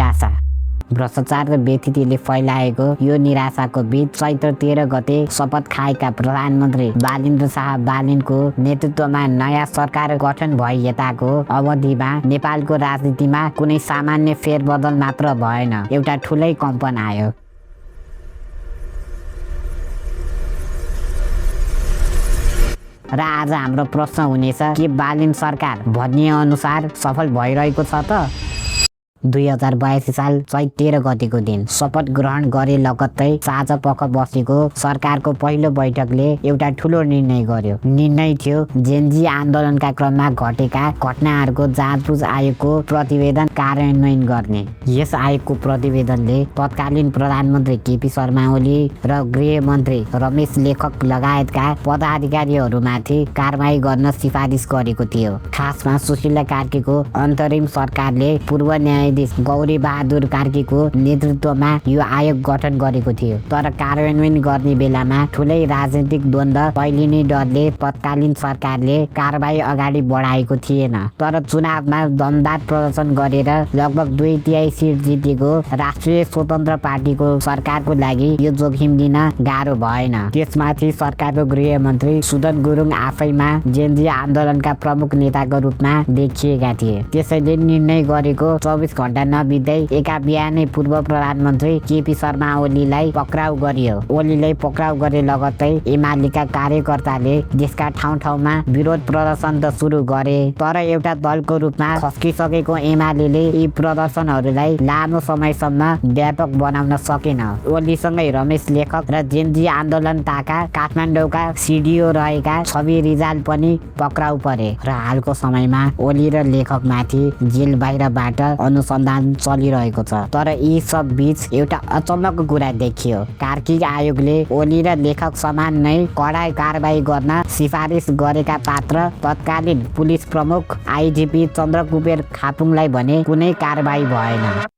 निराशा। भ्रष्टाचार र व्यथितिले फैलाएको यो निराशाको बीच चैत्र 13 गते शपथ खाएका प्रधानमन्त्री बालेन्द्र शाह बालेनको नेतृत्वमा नयाँ सरकार गठन भई यताको अवधिमा नेपालको राजनीतिमा कुनै सामान्य फेरबदल मात्र भएन, एउटा ठुलै कम्पन आयो। र आज हाम्रो प्रश्न हुनेछ, के बालेन सरकार भनिए अनुसार सफल भइरहेको छ त? 2082 साल चैत 13 गतेको दिन शपथ ग्रहण गरे लगत्तै साँझ पख बसेको सरकारको पहिलो बैठकले एउटा ठुलो निर्णय गर्यो। निर्णय थियो जेनजी आन्दोलनका क्रममा घटेका घटनाहरूको जाँचबुझ आयोगको प्रतिवेदन कार्यान्वयन गर्ने। यस आयोगको प्रतिवेदनले तत्कालीन प्रधानमन्त्री केपी शर्मा ओली र गृहमन्त्री रमेश लेखक लगायतका पदाधिकारीहरूमाथि कारबाही गर्न सिफारिस गरेको थियो। खासमा सुशीला कार्कीको अन्तरिम सरकारले पूर्व न्यायाधीश गौरी बहादुर कार्कीको नेतृत्वमा यो आयोग गठन गरेको थियो। तर कार्यान्वयन गर्ने बेलामा ठुलै राजनीतिक द्वन्द फैलिने डरले तत्कालीन सरकारले कारबाही अगाडि बढाएको थिएन। तर चुनावमा दमदार प्रदर्शन गरेर लगभग 2/3 सिट जितेको राष्ट्रिय स्वतन्त्र पार्टीको सरकारको लागि यो जोखिम लिन गाह्रो भएन। त्यसमाथि सरकारको गृहमन्त्री सुदन गुरुङ आफैमा जेनजी आन्दोलनका प्रमुख नेताको रूपमा देखिएका थिए। त्यसैले निर्णय गरेको 24 घण्टा नबित्दै एका बिहानै पूर्व प्रधानमन्त्री केपी शर्मा ओलीलाई पक्राउ गरियो। ओलीलाई पक्राउ गरे लगत्तै एमालेका कार्यकर्ताले देशका ठाउँ ठाउँमा विरोध प्रदर्शन त सुरु गरे, तर एउटा दलको रूपमा खस्किसकेको एमालेले यी प्रदर्शनहरूलाई लामो समयसम्म व्यापक बनाउन सकेन। ओलीसँगै रमेश लेखक र जेनजी आन्दोलन ताका काठमाडौँका सिडिओ रहेका छवि रिजाल पनि पक्राउ परे र हालको समयमा ओली र लेखकमाथि जेल बाहिरबाट अनुसन्धान चलिरहेको छ। तर यी सब बीच एउटा अचम्मको कुरा देखियो। कार्की आयोगले ओली र लेखक समान नै कडा कारबाही गर्न सिफारिस गरेका पात्र तत्कालीन पुलिस प्रमुख आइजिपी चन्द्रकुबेर खापुङलाई भने कुनै कारबाही भएन।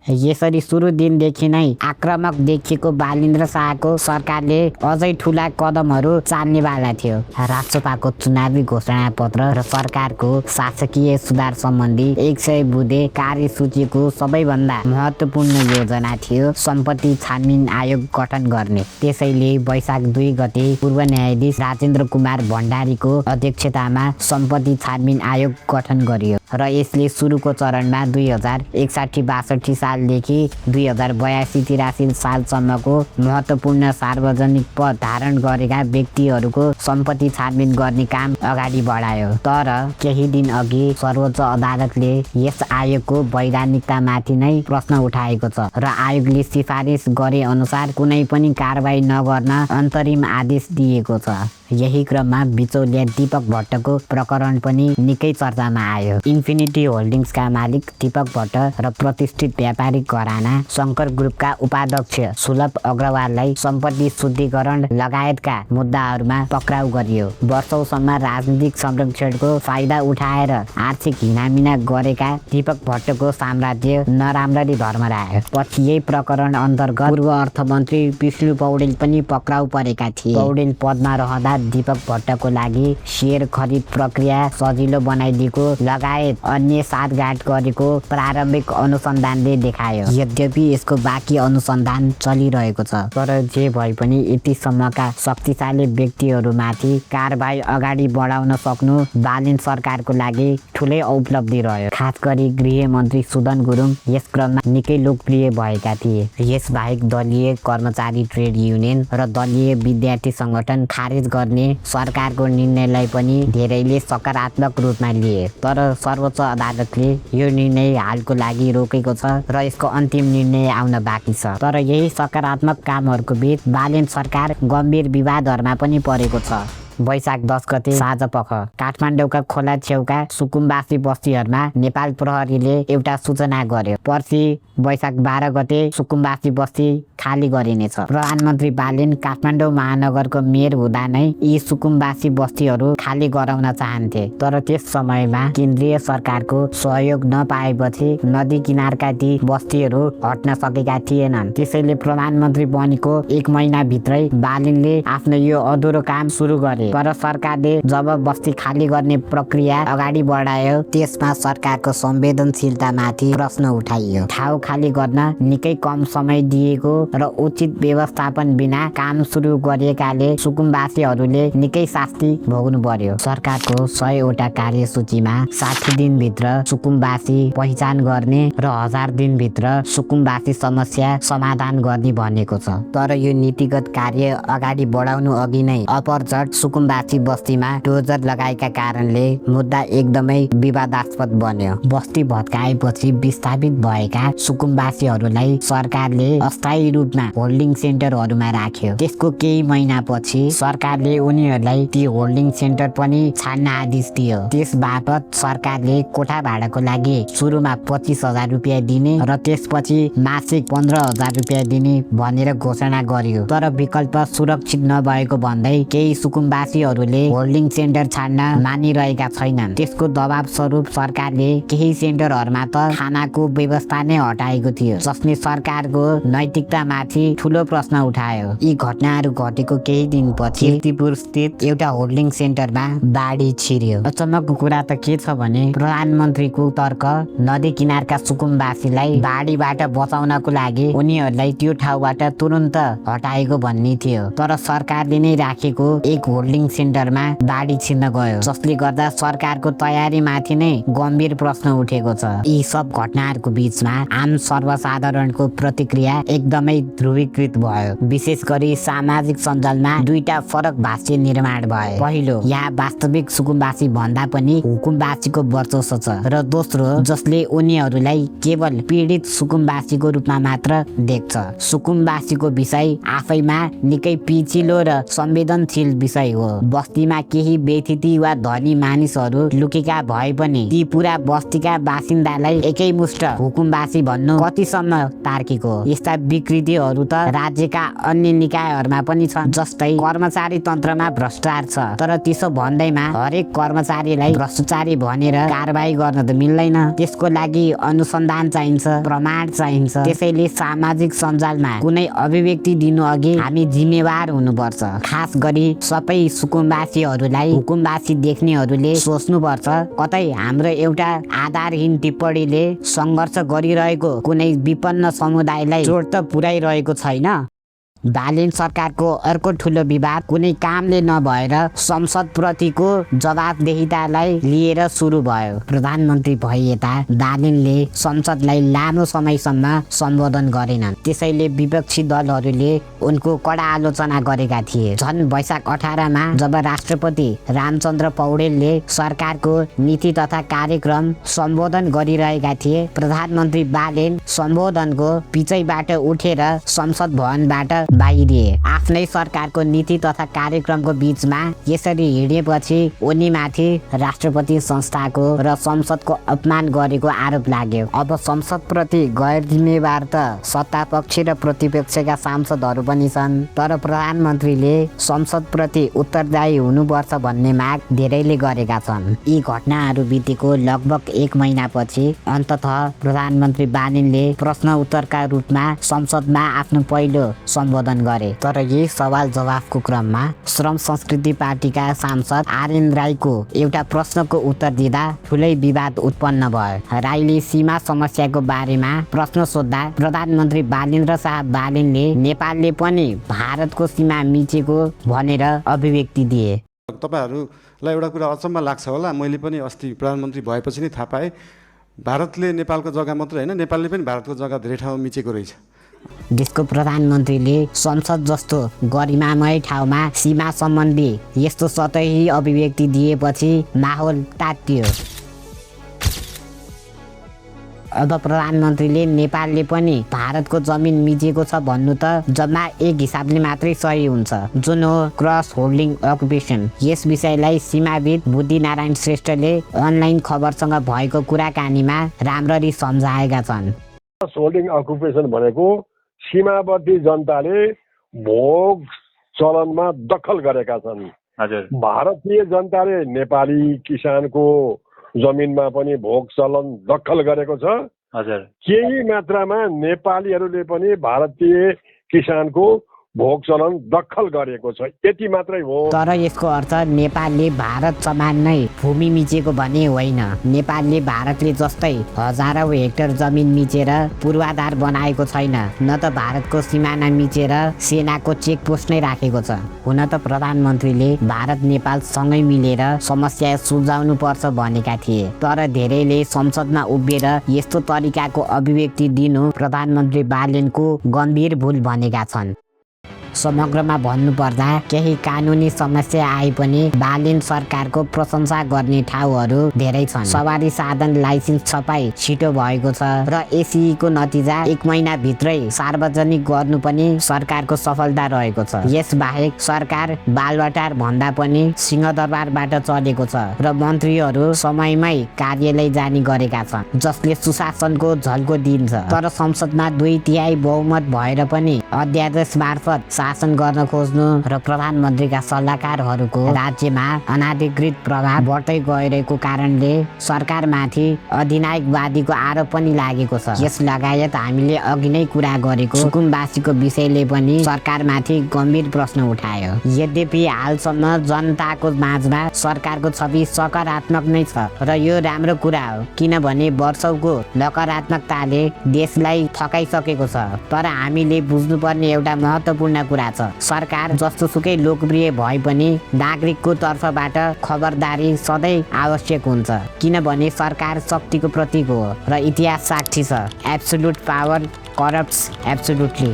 यसरी सुरु दिनदेखि नै आक्रामक देखिएको बालेन्द्र शाहको सरकारले अझै ठुला कदमहरू चाल्नेवाला थियो। राष्ट्रपाको चुनावी घोषणापत्र र सरकारको शासकीय सुधार सम्बन्धी 100 बुँदे कार्यसूचीको सबैभन्दा महत्त्वपूर्ण योजना थियो सम्पत्ति छानबिन आयोग गठन गर्ने। त्यसैले वैशाख 2 गते पूर्व न्यायाधीश राजेन्द्र कुमार भण्डारीको अध्यक्षतामा सम्पत्ति छानबिन आयोग गठन गरियो र यसले सुरुको चरणमा 2061-62 सालदेखि 2082-83 सालसम्मको महत्त्वपूर्ण सार्वजनिक पद धारण गरेका व्यक्तिहरूको सम्पत्ति छानबिन गर्ने काम अगाडि बढायो। तर केही दिन अघि सर्वोच्च अदालतले यस आयोगको वैधानिकतामाथि नै प्रश्न उठाएको छ र आयोगले सिफारिस गरे अनुसार कुनै पनि कारबाही नगर्न अन्तरिम आदेश दिएको छ। यही क्रममा बिचौलिया दीपक भट्टको प्रकरण पनि निकै चर्चामा आयो। इन्फिनिटी होल्डिङ्सका मालिक दीपक भट्ट र प्रतिष्ठित व्यापारिक घराना शङ्कर ग्रुपका उपाध्यक्ष सुलभ अग्रवाललाई सम्पत्ति शुद्धिकरण लगायतका मुद्दाहरूमा पक्राउ गरियो। वर्षौसम्म राजनीतिक संरक्षणको फाइदा उठाएर आर्थिक हिनामिना गरेका दीपक भट्टको साम्राज्य नराम्ररी भर्मरायो। पछि यही प्रकरण अन्तर्गत पूर्व अर्थमन्त्री विष्णु पौडेल पनि पक्राउ परेका थिए। पौडेल पदमा रहँदा दीपक भट्टको लागि सेयर खरिद प्रक्रिया सजिलो बनाइदिएको लगायत अन्य साथगाँठ गरेको प्रारम्भिक अनुसन्धानले देखायो। यद्यपि यसको बाँकी अनुसन्धान चलिरहेको छ। तर जे भए पनि यतिसम्मका शक्तिशाली व्यक्तिहरूमाथि कारबाही अगाडि बढाउन सक्नु बालेन सरकारको लागि ठुलै उपलब्धि रह्यो। खास गरी गृहमन्त्री सुदन गुरुङ यस क्रममा निकै लोकप्रिय भएका थिए। यसबाहेक दलीय कर्मचारी ट्रेड युनियन र दलीय विद्यार्थी सङ्गठन खारेज गर्ने सरकारको निर्णयलाई पनि धेरैले सकारात्मक रूपमा लिए। तर सर्वोच्च अदालतले यो निर्णय हालको लागि रोकेको छ र यसको अन्तिम निर्णय आउन बाँकी छ। तर यही सकारात्मक कामहरूको बीच बालेन सरकार गम्भीर विवादहरूमा पनि परेको छ। वैशाख 10 गते साँझपख काठमाडौँका खोला छेउका सुकुम्बासी बस्तीहरूमा नेपाल प्रहरीले एउटा सूचना गर्यो। पर्सि वैशाख 12 गते सुकुम्बासी बस्ती खाली गरिनेछ। प्रधानमन्त्री बालेन काठमाडौँ महानगरको मेयर हुँदा नै यी सुकुम्बासी बस्तीहरू खाली गराउन चाहन्थे। तर त्यस समयमा केन्द्रीय सरकारको सहयोग नपाएपछि नदी किनारका ती बस्तीहरू हट्न सकेका थिएनन्। त्यसैले प्रधानमन्त्री बनेको 1 महिनाभित्रै बालेनले आफ्नो यो अधुरो काम सुरु गरे। थाले। तर सरकारले जब बस्ती खाली गर्ने प्रक्रिया अगाडि बढायो त्यसमा सरकारको संवेदनशीलतामाथि प्रश्न उठाइयो। ठाउँ खाली गर्न निकै कम समय दिएको र उचित व्यवस्थापन बिना काम सुरु गरिएकाले सुकुम्बासीहरूले निकै शास्ति भोग्नु पर्यो। सरकारको 100 वटा कार्यसूचीमा 60 दिनभित्र सुकुम्बासी पहिचान गर्ने र 1000 दिनभित्र सुकुम्बासी समस्या समाधान गर्ने भनेको छ। तर यो नीतिगत कार्य अगाडि बढाउनु अघि नै अपरझट सुकुम्बासी बस्तीमा डोजर लगाएका कारणले मुद्दा एकदमै विवादास्पद बन्यो। बस्ती भत्काएपछि विस्थापित भएका सुकुम्बासीहरूलाई सरकारले अस्थायी रूपमा होल्डिङ सेन्टरहरूमा राख्यो। त्यसको केही महिनापछि सरकारले उनीहरूलाई ती होल्डिङ सेन्टर पनि छाड्न आदेश दियो। त्यस बापत सरकारले कोठा भाडाको लागि सुरुमा 25,000 रुपियाँ दिने र त्यसपछि मासिक 15,000 रुपियाँ दिने भनेर घोषणा गरियो। तर विकल्प सुरक्षित नभएको भन्दै केही सुकुम्बासीहरूले होल्डिङ सेन्टर छाड्न मानिरहेका छैनन्। त्यसको दबाव स्वरूप सरकारले केही सेन्टरहरूमा त खानाको व्यवस्था नै हटाएको थियो, जसले सरकारको नैतिकतामाथि ठूलो प्रश्न उठायो। यी घटनाहरू घटेको केही दिनपछि कीर्तिपुर स्थित एउटा होल्डिङ सेन्टरमा बाढी छिर्यो। अचम्मको कुरा त के छ भने प्रधानमन्त्रीको तर्क नदी किनारका सुकुम्बासीलाई बाढीबाट बचाउनको लागि उनीहरूलाई त्यो ठाउँबाट तुरुन्त हटाएको भन्ने थियो। तर सरकारले नै राखेको एक होल्डिङ सेन्टरमा बाढी छिर्न गयो, जसले गर्दा सरकारको तयारीमाथि नै गम्भीर प्रश्न उठेको छ। यी सब घटनाहरूको बीचमा आम सर्वसाधारणको प्रतिक्रिया एकदमै ध्रुवीकृत भयो। विशेष गरी सामाजिक सञ्जालमा दुईटा फरक भाष्य निर्माण भए। पहिलो, यहाँ वास्तविक सुकुम्बासी भन्दा पनि हुकुमबासीको वर्चस्व छ, र दोस्रो जसले उनीहरूलाई केवल पीडित सुकुम्बासीको रूपमा मात्र देख्छ। सुकुम्बासीको विषय आफैमा निकै पिचिलो र संवेदनशील विषय हो। बस्तीमा केही व्यथिति वा धनी मानिसहरू लुकेका भए पनि ती पुरा बस्तीका बासिन्दालाई एकैमुष्ट हुकुमबासी भन्नु कतिसम्म तार्किक हो? यस्ता विकृतिहरू त राज्यका अन्य निकायहरूमा पनि छन्। जस्तै कर्मचारी तन्त्रमा भ्रष्टाचार छ, तर त्यसो भन्दैमा हरेक कर्मचारीलाई भ्रष्टाचारी भनेर कारबाही गर्न त मिल्दैन। त्यसको लागि अनुसन्धान चाहिन्छ, प्रमाण चाहिन्छ। त्यसैले सामाजिक सञ्जालमा कुनै अभिव्यक्ति दिनु अघि हामी जिम्मेवार हुनुपर्छ। खास गरी सबै सुकुम्बासीहरूलाई हुकुमबासी देख्नेहरूले सोच्नुपर्छ, कतै हाम्रो एउटा आधारहीन टिप्पणीले सङ्घर्ष गरिरहेको कुनै विपन्न समुदायलाई चोट त पुर्याइरहेको छैन। बालेन सरकारको अर्को ठुलो विवाद कुनै कामले नभएर संसदप्रतिको जवाफदेहितालाई लिएर सुरु भयो। प्रधानमन्त्री भए यता बालेनले संसदलाई लामो समयसम्म सम्बोधन गरेनन्। त्यसैले विपक्षी दलहरूले उनको कडा आलोचना गरेका थिए। झन् वैशाख 18 मा जब राष्ट्रपति रामचन्द्र पौडेलले सरकारको नीति तथा कार्यक्रम सम्बोधन गरिरहेका थिए, प्रधानमन्त्री बालेन सम्बोधनको पिछैबाट उठेर संसद भवनबाट बाहिरिए। आफ्नै सरकारको नीति तथा कार्यक्रमको बीचमा यसरी हिँडेपछि उनीमाथि राष्ट्रपति संस्थाको र संसदको अपमान गरेको आरोप लाग्यो। अब संसदप्रति गैर जिम्मेवार त सत्तापक्ष र प्रतिपक्षका सांसदहरू पनि छन्, तर प्रधानमन्त्रीले संसदप्रति उत्तरदायी हुनुपर्छ भन्ने माग धेरैले गरेका छन्। यी घटनाहरू बितेको लगभग 1 महिनापछि अन्ततः प्रधानमन्त्री बालेनले प्रश्न उत्तरका रूपमा संसदमा आफ्नो पहिलो सम्बोधन गरे। तर यही सवाल जवाफको क्रममा श्रम संस्कृति पार्टीका सांसद आरएन राईको एउटा प्रश्नको उत्तर दिँदा ठुलै विवाद उत्पन्न भयो। राईले सीमा समस्याको बारेमा प्रश्न सोध्दा प्रधानमन्त्री बालेन्द्र शाह बालेनले नेपालले पनि भारतको सीमा मिचेको भनेर अभिव्यक्ति दिए। तपाईहरुलाई एउटा कुरा अचम्म लाग्छ होला, मैले पनि अस्ति प्रधानमन्त्री भएपछि नै थाहा पाएँ, भारतले नेपालको जग्गा मात्र हैन, नेपालले पनि भारतको जग्गा धेरै ठाउँमा मिचेको रहेछ। देशको प्रधानमन्त्रीले संसद जस्तो गरिमामय ठाउँमा सीमा सम्बन्धी यस्तो सतही अभिव्यक्ति दिएपछि माहौल तातियो। अब प्रधानमन्त्रीले नेपालले पनि भारतको जमिन मिचेको छ भन्नु त जम्मा एक हिसाबले मात्रै सही हुन्छ, जुन हो क्रस होल्डिङ अकुपेसन। यस विषयलाई सीमाविद बुद्धिनारायण श्रेष्ठले अनलाइन खबरसँग भएको कुराकानीमा राम्ररी सम्झाएका छन्। क्रस होल्डिङ अकुपेसन भनेको सीमावर्ती जनताले भोग चलनमा दखल गरेका छन्। भारतीय जनताले नेपाली किसानको जमिनमा पनि भोग चलन दखल गरेको छ। केही मात्रामा नेपालीहरूले पनि भारतीय किसानको भोग चलन दखल गरेको छ, यति मात्रै हो। तर यसको अर्थ नेपालले भारत समान नै भूमि मिचेको भने होइन। नेपालले भारतले जस्तै हजारौं हेक्टर जमिन मिचेर पूर्वाधार बनाएको छैन, न त भारतको सिमाना मिचेर सेनाको चेकपोस्ट नै राखेको छ। हुन त प्रधानमन्त्रीले भारत नेपाल सँगै मिलेर समस्या सुल्झाउनु पर्छ भनेका थिए, तर धेरैले संसदमा उभिएर यस्तो तरिकाको अभिव्यक्ति दिनु प्रधानमन्त्री बालेनको गम्भीर भूल भनेका छन्। समग्रमा भन्नुपर्दा केही कानुनी समस्या आए पनि बालेन सरकारको प्रशंसा गर्ने ठाउँहरू धेरै छन्। सवारी साधन लाइसेन्स छपाई छिटो भएको छ र एसीईको नतिजा 1 महिना भित्रै सार्वजनिक गर्नु पनि सरकारको सफलता रहेको छ। यसबाहेक सरकार बालवाटार भन्दा पनि सिंहदरबारबाट चलेको छ र मन्त्रीहरू समयमै कार्यालय जाने गरेका छन्, जसले सुशासनको झल्को दिन्छ। तर संसदमा 2/3 बहुमत भएर पनि अध्यादेश मार्फत शासन गर्न खोज्नु र प्रधानमन्त्रीका सल्लाहकारहरूको राज्यमा अनाधिकृत प्रभाव बढ्दै गइरहेको कारणले सरकारमाथि अधिनायकवादीको आरोप पनि लागेको छ। यस लगायत हामीले अघि नै कुरा गरेको सुकुम्बासीको विषयले पनि सरकारमाथि गम्भीर प्रश्न उठायो। यद्यपि हालसम्म जनताको माझमा सरकारको छवि सकारात्मक नै छ र यो राम्रो कुरा हो, किनभने वर्षौंको नकारात्मकताले देशलाई थकाइसकेको छ। तर हामीले बुझ्नुपर्ने एउटा महत्त्वपूर्ण कुरा छ, सरकार जस्तोसुकै लोकप्रिय भए पनि नागरिकको तर्फबाट खबरदारी सधैँ आवश्यक हुन्छ, किनभने सरकार शक्तिको प्रतीक हो र इतिहास साक्षी छ। Absolute power corrupts absolutely.